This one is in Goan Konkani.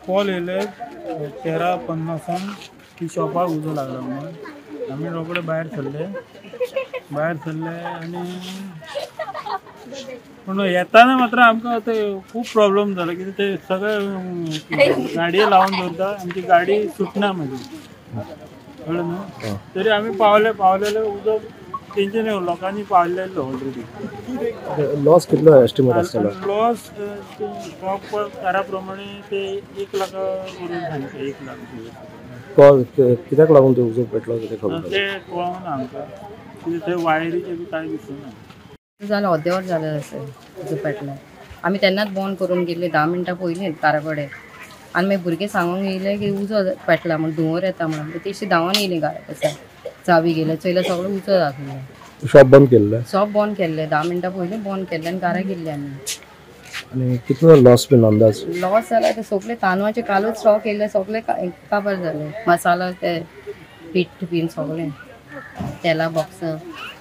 कॉल येयले 13:50 की शॉपाक उजो लागला म्हणून आमी रोकडे भायर सरले आनी पूण येताना मात्र आमकां ते खूब प्रॉब्लम जालो कित्याक ते सगळे गाडये लावन दवरता, आमची गाडी सुटना मागीर, कळ्ळें न्हू. तरी आमी पावलेले उजो तेंचे लोकांनी पावलेलो ऑलरेडी. लॉस कितलो एस्टिमेट आसतलो? लॉस शॉप कारा प्रमाणे ते 1 लाख करून सांगता, 1 लाख. कित्याक लागून ते उजो पेटलो कितें खबर ते कळना आमकां, कित्याक थंय वायरीचें बी कांय दिसना. जालें अर्देवर जालें अशें उजो पेटलो. आमी तेन्नाच बंद करून गेल्ली 10 मिनटां पयलीं कारा कडेन आनी मागीर भुरगे सांगूंक येयले की उजो पेटला म्हण, धुंवर येता म्हणून. तेशी धांवन येयली घरा कसा चावी गेले चोयल्यार सगळो उजो आसलो. शॉप बंद केल्लें? शॉप बंद केल्लें 10 मिनटां पयलीं बंद केल्लें आनी घरा गेल्ली आमी. आनी कितलो लॉस बीन अंदाज? लॉस जाला ते सगळे तांदळाचे कालूच स्टॉक येयल्ले सगळे काबार जाले, मसाला ते पीठ बीन सगळें, तेला बॉक्स.